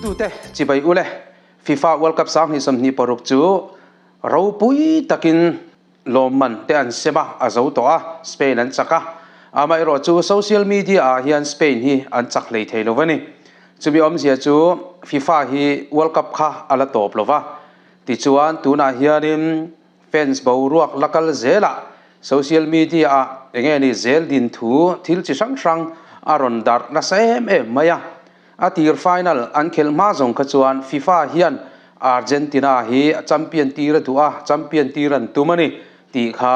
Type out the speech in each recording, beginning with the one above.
Tute chibai ule FIFA World Cup 2026 chu ropui takin lawmman te an sem a, a zo tawh a, Spain an chak a. Amaherawh chu social media ah hian Spain hi an chak hlei thei lo a ni. Chumi awmzia chu FIFA hi World Cup kha a la tawp lo va. Tichuan tunah hianin fans boruak la kal zelah social media ah enge ni zel din thu thil chi hrang hrang a rawn darh nasa em em mai a. A tir final an khelh hma zawng kha chuan FIFA hian Argentina hi champion tir a duh a, champion tir an tum a ni tih kha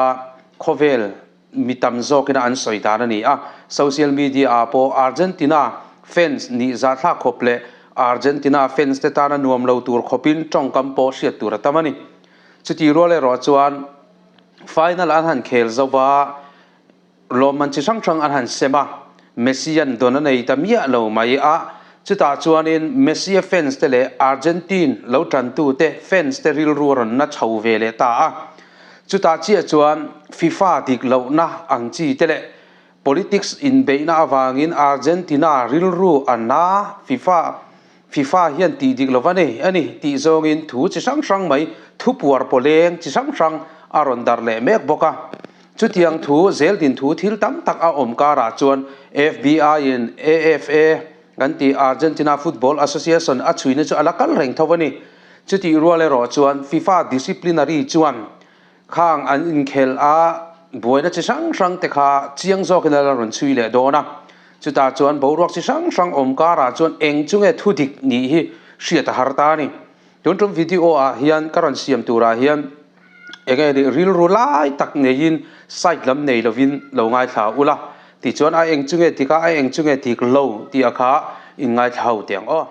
khawvel mi tam zawkina an sawi dan a ni a. Social media ah pawh Argentina fans nih zahthlak khawp leh Argentina fans te tana nuam lo tur khawpin tawngkam pawh hriat tur a tam a ni. Chutih rual erawh chuan final an han khel zo va, Lawmman chi hrang hrang an han sem a, Messi an dawn a nei ta miah lo mai a, chutah chuanin Messi-a fans te leh Argentine lo tantute fans te rilru a rawn na chho ve leh ta a. Chutah chiah chuan FIFA dik lohna ang chi te leh politics inbeihna avangin Argentina rilru a na FIFA FIFA hian tih dik lova nei a ni tih zawngin thu chi hrang hrang mai thu puar pawleng chi hrang hrang a rawn darh leh mek bawk a. Chutiang thu zel din thu thil tam tak a awm karah chuan FBI in AFA kan tih Argentina Football Association a chhuina chu a la kal reng tho a ni. Chutih rual erawh chuan FIFA disciplinary chuan khang an inkhelh a buaina chi hrang hrang te kha chiang zawkin a la rawn chhui leh dawn a. Chutah chuan boruak chi hrang hrang awm karah chuan eng chu nge thu dik nih hi hriat a har ta a ni. Tun tum video ah hian ka rawn siam turah hian enge nih rilru lai tak neiin side lam nei lovin lo ngaithla ula tichuan a eng chu nge dik a a eng chu nge dik lo tih a kha in ngaithla ho teh ang aw.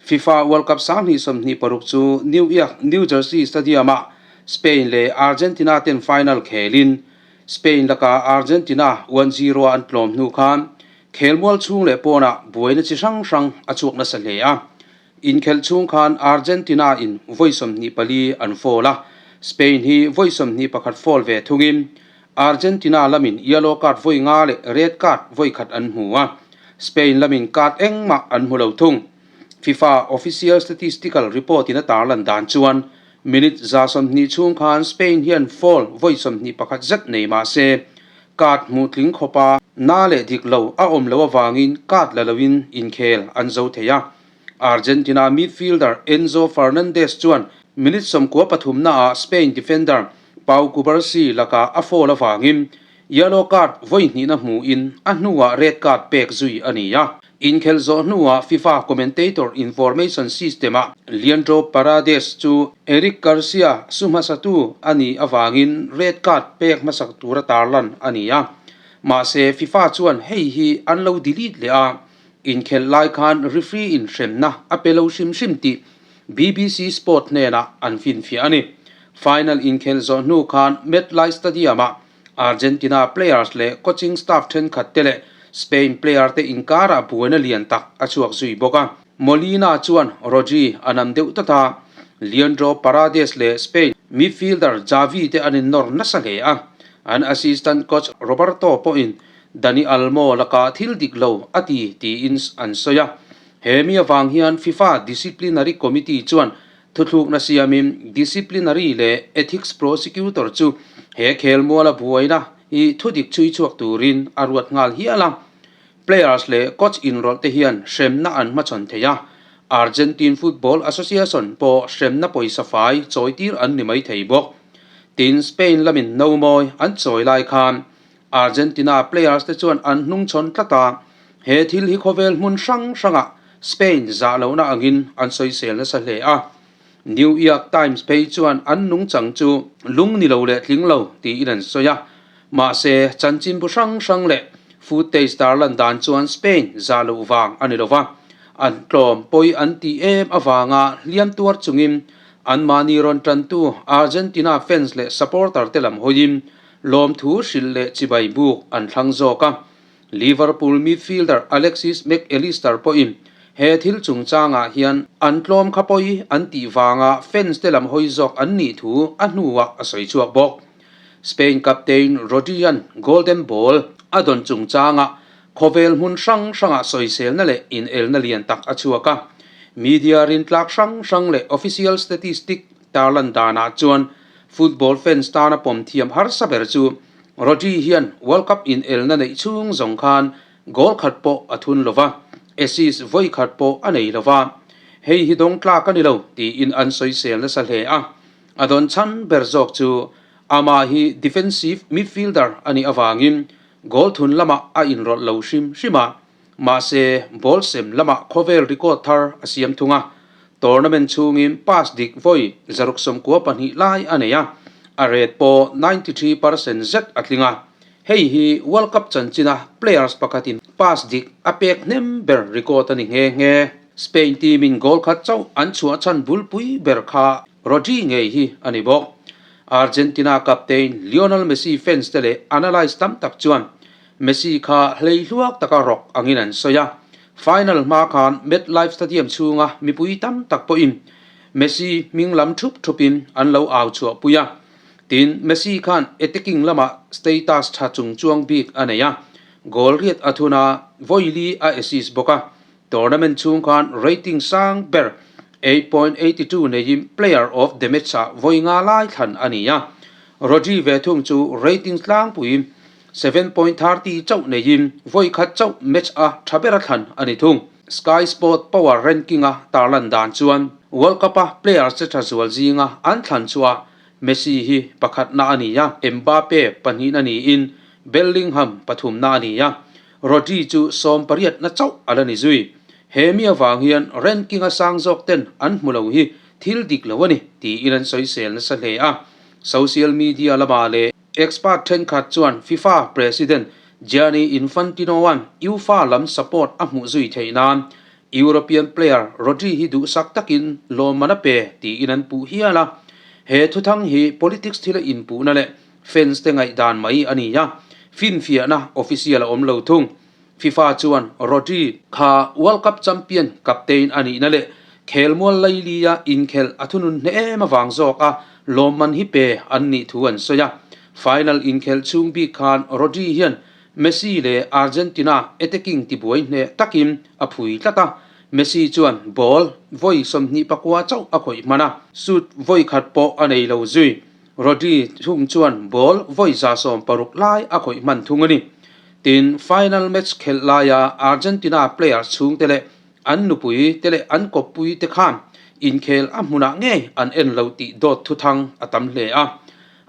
FIFA World Cup 2026 chu New York, New Jersey Stadium-ah Spain leh Argentina ten final khelin Spain lakah Argentina 1-0 a an tlawm hnu khan khelmual chhung leh pawnah buaina chi hrang hrang a chhuak nasa hle a. Inkhelh chhung khan Argentina in vawi 24 an foul a, Spain hi vawi 21 foul ve thungin Argentina lamin yellow card vawi nga leh red card vawi khat an hmu a, Spain lamin card engmah an hmu lo thung. FIFA official statistical report in a tarlan dan chuan minute 120 chhung khan Spain hian foul vawi 21 zet nei mah se card hmuh tling khawpa na leh dik lo a awm loh avangin card la loin inkhel an zo thei a. Argentina midfielder Enzo Fernandez chuan minute 93 naah Spain defender Pau Cubarsi lakah a foul avangin yellow card vawi hnihna hmuhin a hnuah red card pek zui a ni a. Inkhelh zawh hnuah FIFA commentator information system-ah Leandro Paredes chu Eric Garcia su hmasatu a nih avangin red card pek hmasak tura tarlan a ni a. Mahse FIFA chuan hei hi an lo delete leh a, Inkhelh lai khan referee in hremna a pe lo hrim hrim tih BBC Sport hnenah an finfiah a ni. Final inkhelh zawh hnu khan MetLife Stadium-ah Argentina players leh coaching staff thenkhat te leh Spain player te inkarah buaina lian tak a chhuak zui bawk a. Molina chuan Rodri a nam deuh tlat a, Leandro Paredes leh Spain midfielder Xavi te an innawr nasa hle a. An assistant coach Roberto pawhin Dani Olmo lakah thil dik lo a ti tiin an sawi a. He mi avang hian FIFA Disciplinary Committee chuan thuthlukna siamin Disciplinary leh Ethics Prosecutor chu he khelmuala buaina hi thudik chhui chhuak turin a ruat nghal hial a. Players leh coach inrawlh te hian hremna an hmachhawn thei a, Argentine Football Association pawh hremna pawisa fai chawitir an ni mai thei bawk. Tin, Spain lamin no mawi an chawi lai khan Argentina players te chuan an hnungchhawn tlat a, he thil hi khawvel hmun hrang hrangah Spain zah lohna angin an sawisel nasa hle a. New York Times phei chuan an nungchang chu lung ni lo leh tling lo tiin an sawi a. Mahse, chanchinbu hrang hrang leh footage tarlan dan chuan Spain zah loh vang a ni lo va, an tlawm pawi an tih em avanga hliam tuar chungin anmahni rawn tantu Argentina fans leh supporter te lam hawiin Lawmthu hrilh leh chibai buk an thlang zawk a, Liverpool midfielder Alexis Mac Allister pawhin he thil chungchangah hian an tlawm kha pawi an tih vanga fans te lam hawi zawk an nih thu a hnuah a sawi chhuak bawk. Spain captain Rodri-a'n Golden Ball a dawn chungchangah khawvel hmun hrang hrangah sawiselna leh inelna lian tak a chhuak a. Media rintlak hrang hrang leh official statistic tarlan danah chuan football fans tana pawm thiam harsa ber chu Rodri hian World Cup inelna neih chhung zawng khan goal khat pawh a thun lo va, assist vawi khat pawh a nei lo va. Hei hi dawng tlak a ni lo tiin an sawisel nasa hle a. A dawn chhan ber zawk chu amah hi defensive midfielder a nih avangin goal thun lamah a inrawlh lo hrim hrim a. Mahse, ball sem lamah khawvel record thar a siam thung a, tournament chhungin pass dik vawi 62 lai a nei a, a rate pawh 93% zet a tling a. Hei hi World Cup chanchina players pakhatin pass dik a pek hnem ber record a ni nghe nghe. Spain team-in goal khat chauh an chhuah chhan bulpui ber kha Rodri ngei hi a ni bawk. Argentina captain Lionel Messi fans te leh analyst tam tak chuan Messi kha hlei hluak taka rawk angin an sawi a, final hma khan MetLife Stadium chhunga mipui tam tak pawhin Messi hming lam thup thupin an lo au chhuahpui a. Tin, Messi khan attacking lamah status tha chung chuang bik a nei a, goal riat a thun a, vawi li a assist bawk a. Tournament chhung khan rating sang ber 8.82 neiin player of the match-ah vawi nga lai thlan a ni a. Rodri ve thung chu rating tlangpui 7.30 chauh neiin vawi khat chauh match a tha bera thlan a ni thung. Sky Sport Power Ranking-a tarlan dan chuan World Cup-a players che tha zual zinga an thlan chhuah Messi hi pakhatna a ni a, Mbappe pahnihna niin Bellingham pathumna a ni a, Rodri chu sawmpariatna chauh a la ni zui. He mi avang hian ranking-a sang zawk ten an hmu lo hi thil dik lo a ni tiin an sawisel nasa hle a. Social media lamah leh Expert thenkhat chuan FIFA President Gianni Infantino-a'n UEFA lam support a hmuh zui theih nan European player Rodri hi duhsak takin lawmman a pe tiin an puh hial a. He thuthang hi politics thila inpuhna leh fans te ngaihdan mai a ni a, finfiahna official a awm lo thung. FIFA chuan Rodri kha World Cup champion captain a nihna leh khelmual lailia inkhelh a thunun hneh em avang zawk a lawmman hi pe an nih thu an sawi a. Final inkhelh chhung bik khan Rodri hian Messi leh Argentina attacking tibuai hneh takin a phui tlat a, Messi chuan ball vawi 24 chauh a khawih hman a, shoot vawi khat pawh a nei lo zui. Rodri thung chuan ball vawi 160 lai a khawih hman thung a ni. Tin, final match khelh laia Argentina players chhungte leh an nupui te leh an kawppui te khan inkhel a hmunah ngei an en lo tih dawt thuthang a tam hle a.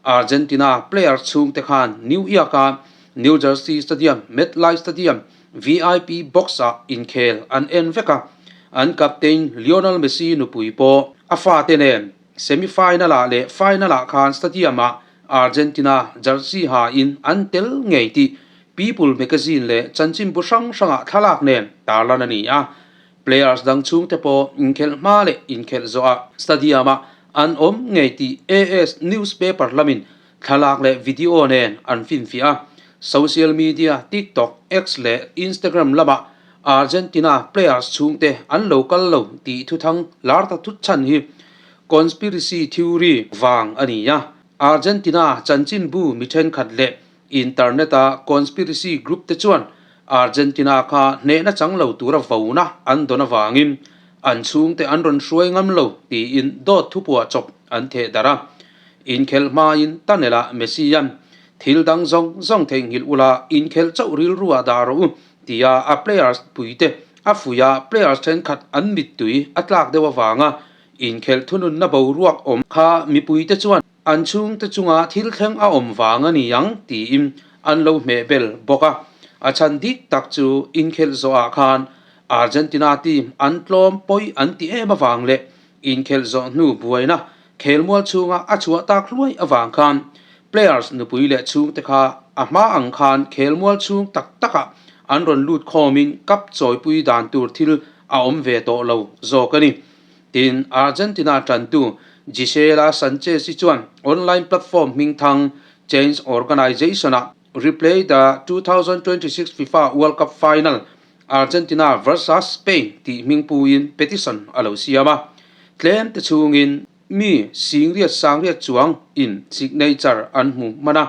Argentina players chhungte khan New York-a New Jersey Stadium, MetLife Stadium, VIP box-ah inkhel an en vek a. An captain Lionel Messi nupui pawh a fate nen semi-final-ah leh final-ah khan stadium-ah Argentina jersey ha in an tel ngei tih People magazine leh chanchinbu hrang hrangah thlalak nen tarlan a ni a. Players dang chhungte pawh inkhelh hma leh inkhelh zawhah stadium-ah an awm ngei tih AS newspaper lamin thlalak leh video nen an finfiah a. Social media TikTok, X leh Instagram lamah Argentina players chhungte an lo kal lo tih thuthang lar ta thut chhan hi Conspiracy theory vang a ni a, Argentina chanchinbu mi thenkhat leh internet-a conspiracy group te chuan Argentina kha hnehna chang lo tura vona an dawn avangin an chhungte an rawn hruai ngam lo tiin dawt thupuah chawp an theh darh a. Inkhelh hmain tunnel-ah Messi-a'n thil dang zawng zawng theihnghilh ula inkhelh chauh rilruah dah rawh u tia a players puite a fuih a, players thenkhat an mittui a tlak deuh avanga Inkhelh thununna boruak awm kha mipuite chuan an chhungte chunga thil thleng a awm vang a ni ang tiin an lo hmeh bel bawk a. A chhan dik tak chu inkhelh zawhah khan Argentina team an tlawm pawi an ti em avang leh inkhelh zawh hnu buaina khelmual chhunga a chhuah tak hluai avang khan players nupui leh chhungte kha a hma ang khan khelmual chhung tak takah an rawn lut khawmin cup chawipui dan tur thil a awm ve tawh lo zawk a ni. Tin, Argentina tantu Gisela Sanchez-i chuan online platform hmingthang Change Organization-ah Replay the 2026 FIFA World Cup Final, Argentina vs Spain tih hmingpuiin petition a lo siam a. Tlem te chhungin mi singriat sangriat chuang in signature an hmu hman a,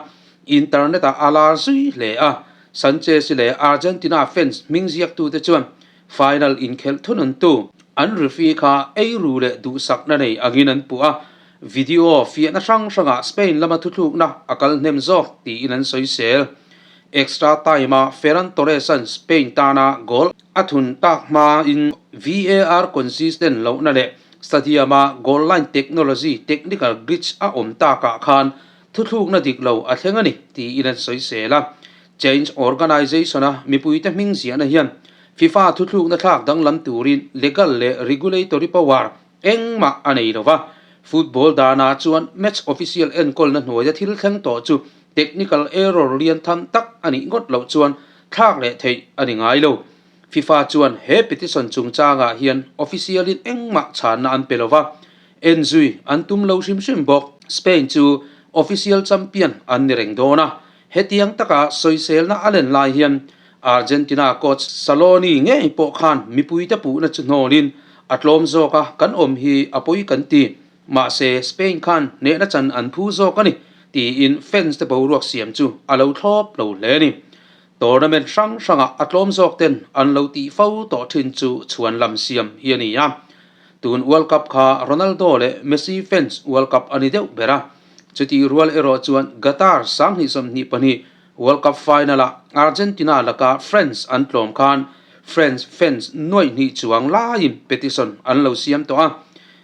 internet-ah a lar zui hle a. Sanchez-i leh Argentina fans hming ziaktute chuan Final inkhelh thununtu. An referee kha eiru leh duhsakna nei angin an puh a, video fiahna hrang hrangah Spain lama thuthlukna a kal hnem zawk tiin an sawisel. Extra time-a Ferran Torres-a'n Spain tana goal a thun tak hmain VAR consistent lohna leh stadium-a goal line technology technical glitch a awm takah khan thuthlukna dik lo a thleng a ni tiin an sawisel a. Change Organization-a mipuite hming ziahna hian FIFA thuthlukna thlak danglam turin legal leh regulatory power engmah a nei lo va. Football danah chuan match official enkawlna hnuaia thil thleng tawh chu technical error lian tham tak a nih ngawt loh chuan thlak leh theih a ni ngai lo. FIFA chuan he petition chungchangah hian official-in engmah chhanna an pe lo va, enzui an tum lo hrim hrim bawk. Spain chu official champion an ni reng dawn a, Hetiang taka sawiselna a len lai hian Argentina coach Scaloni ngei pawh khan mipuite puhna chu hnawlin a tlawm zawk a, kan awm hi a pawi kan ti. Mahse, Spain khan hnehna chan an phu zawk a ni, tiin fans te boruak siam chu a lo thlawp lo hle a ni. Tournament hrang hrangah a tlawm zawk ten an lo tih fo tawh thin chu chhuan lam siam hi a ni a. Tun World Cup kha Ronaldo leh Messi fans World Cup a ni deuh ber a. Chutih rual erawh chuan Qatar 2022 World Cup final-ah Argentina laka France an tlawm khan France fans nuaih hnih chuang laiin petition an lo siam tawh a.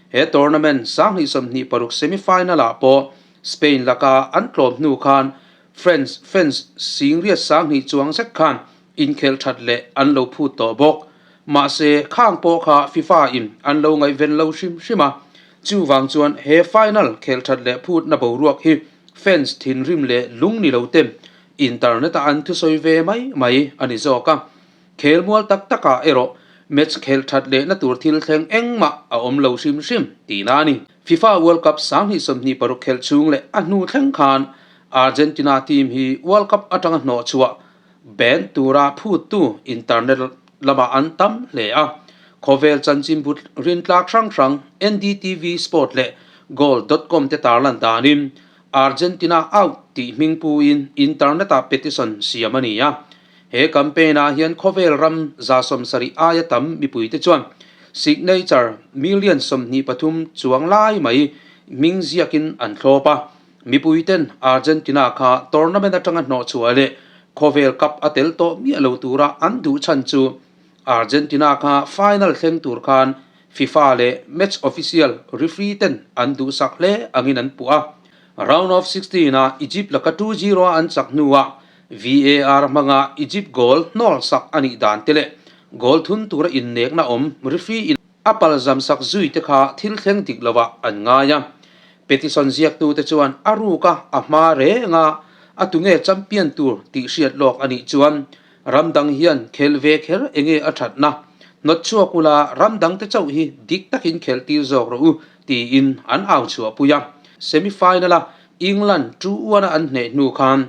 He tournament 2026 semi-final-ah pawh Spain laka an tlawm hnu khan France fans singriat 2000 chuang zet khan inkhelh that leh an lo phut tawh bawk. Mahse, khang pawh kha FIFA in an lo ngaihven lo hrim hrim a, chuvang chuan he final khelh that leh phutna boruak hi fans thinrim leh lung ni lo ten internet a an thusawi ve mai mai a ni zawk a. Khelmual tak takah erawh match khelh that lehna tur thil thleng engmah a awm lo hrim hrim tihna a ni. FIFA World Cup 2026 khelh chhung leh a hnu thleng khan Argentina team hi World Cup atanga hnawh chhuah Band tura phuttu internet lamah an tam hle a, khawvel chanchinbu rintlak hrang hrang NDTV Sport leh Goal dot com te tarlan danin Argentina out tih hming puin internet-ah petition siam a ni a. He campaign-ah hian khawvel ram 70 aia tam mipuite chuan signature million 23 chuang lai mai hming ziakin an thlawp a. Mipuiten Argentina kha tournament atanga hnawhchhuah leh khawvel cup a tel tawh miah lo tura an duh chhan chu Argentina kha final thleng tur khan FIFA leh match official referee ten an duhsak hle angin an puh a. Round of 16 ah Egypt laka 2-0 a an chak hnuah VAR hmanga Egypt goal hnawl sak a nih dan te leh goal thun tura innekna awm referee in A palzam sak zui te kha thil thleng dik lovah an ngai a. Petition ziaktute chuan a ruk a, a hma reng a, a tunge champion tur tih hriat lawk a nih chuan ram dang hian khel ve kher enge a thatna? Hnawt chhuak ula ram dangte chauh hi dik takin khel tir zawk rawh u tiin an au chhuahpui a. Semi final a England 2-1 a an hneh hnu khan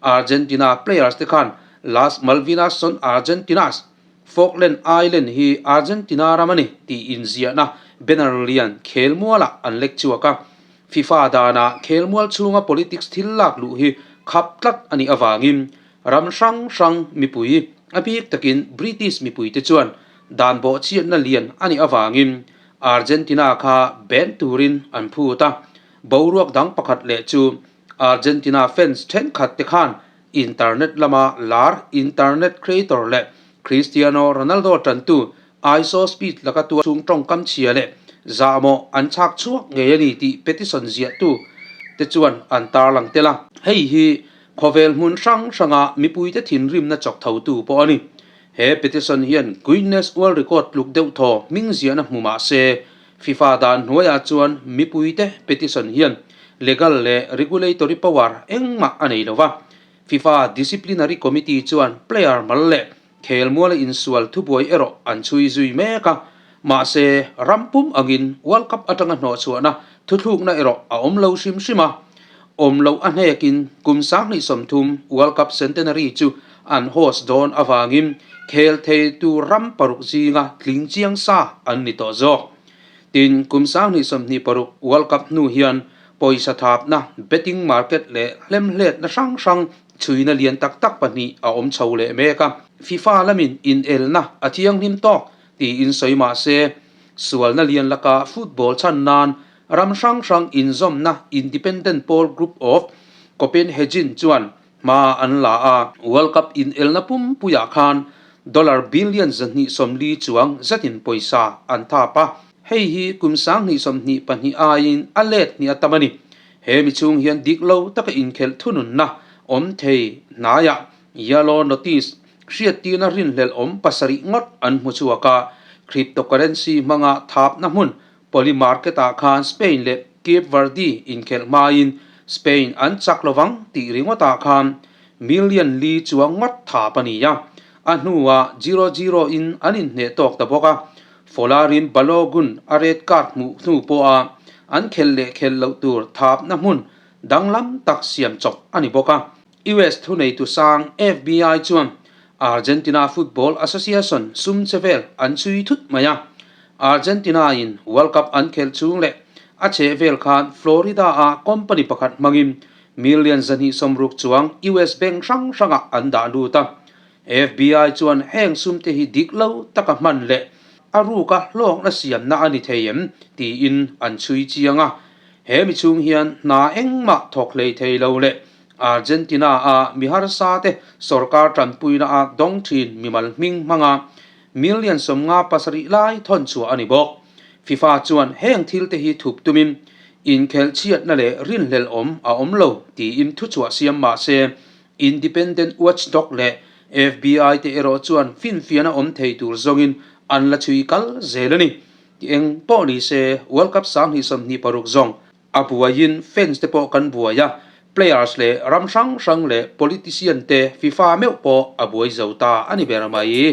Argentina players te khan Las Malvinas son Argentinas Falkland Island hi Argentina ram a ni tih inziahna banner lian khelmualah an lek chhuak a. FIFA danah khelmual chhunga politics thil lak luh hi khap tlat a nih avangin ram hrang hrang mipui, a bik takin British mipuite chuan dan bawhchhiatna lian a nih avangin Argentina kha ban turin an phut a. Boruak dang pakhat leh chu Argentina fans thenkhat te khan Internet lama lar internet creator leh Cristiano Ronaldo tantu ISO Speed laka tuar chung tawngkam chhia leh zahmawh an chhak chhuak ngei a ni tih petition ziahtu te chuan an tarlang tel a. Hei hi khawvel hmun hrang hranga mipuite thinrimna chawk thotu pawh a ni. He petition hian Guinness World Record tluk deuh thaw hming ziahna hmu mah se, FIFA dan hnuaiah chuan mipuite petition hian legal leh regulatory power engmah a nei lo va. FIFA Disciplinary Committee chuan player mal leh khelmuala insual thubuai erawh an chhui zui mek a, mahse ram pum angin World Cup atanga hnawhchhuahna thuthlukna erawh a awm lo hrim hrim a. Awm loh a hnekin kum 2030 World Cup centenary chu an host dawn avangin khel thei tur ram paruk zinga tling chiang sa an ni tawh zawk. Tin, kum 2026 World Cup hnu hian pawisa thapna, betting market leh hlemhletna hrang hrang chhuina lian tak tak pahnih a awm chho leh mek a. FIFA lamin inelna a thianghlim tawk tiin sawi mah se, Sualna lian laka football chhan nan ram hrang hrang inzawmna Independent Pawl Group of Copenhagen chuan hma an la a. World Cup inelna pumpuiah khan dollar billion 240 chuang zetin pawisa an thap a. Hei hi kum 2022 aiin a let hnih a tam a ni. He mi chhung hian dik lo taka inkhelh thununna awm thei hnaiah yellow notice hriattirna rinhlelh awm pasarih ngawt an hmu chhuak a. Cryptocurrency hmanga thapna hmun Polymarket-ah khan Spain leh Cape Verde inkhelh hmain Spain an chak lovang tih ringawtah khan million li chuang ngawt thap a ni a. A hnuah zero zero in an inhneh tawk ta bawk a. Folarin Balogun a red card hmuh hnu pawha an khelh leh khelh loh tur thapna hmun danglam tak siam chawp a ni bawk a. US thuneitu sang FBI chuan Argentina Football Association sum che vel an chhui thut mai a. Argentina-in World Cup an khelh chung leh a cheh vel khan Florida-a company pakhat hmangin million 260 chuang US bank hrang hrangah an dah lut a. FBI chuan heng sum te hi dik lo taka hman leh a ruka hlawkna siamna a ni thei em tiin an chhui chiang a. He mi chhung hian hna engmah thawk hlei thei lo leh Argentina-a mi harsa te sorkar tanpuina a dawng thin mimal hming hmanga million 57 lai thawn chhuah a ni bawk. FIFA chuan heng thil te hi thup tumin inkhelh chhiatna leh rinhlelh awm a awm lo tiin thuchhuah siam mah se Independent Watchdog leh FBI te erawh chuan finfiahna awm thei tur zawngin an la chhui kal zel a ni. Ti eng pawh ni se World Cup 2026 zawng a buaiin fans te pawh kan buai a, players leh ram hrang hrang leh politician te FIFA meuh pawh a buai zo ta a ni ber mai.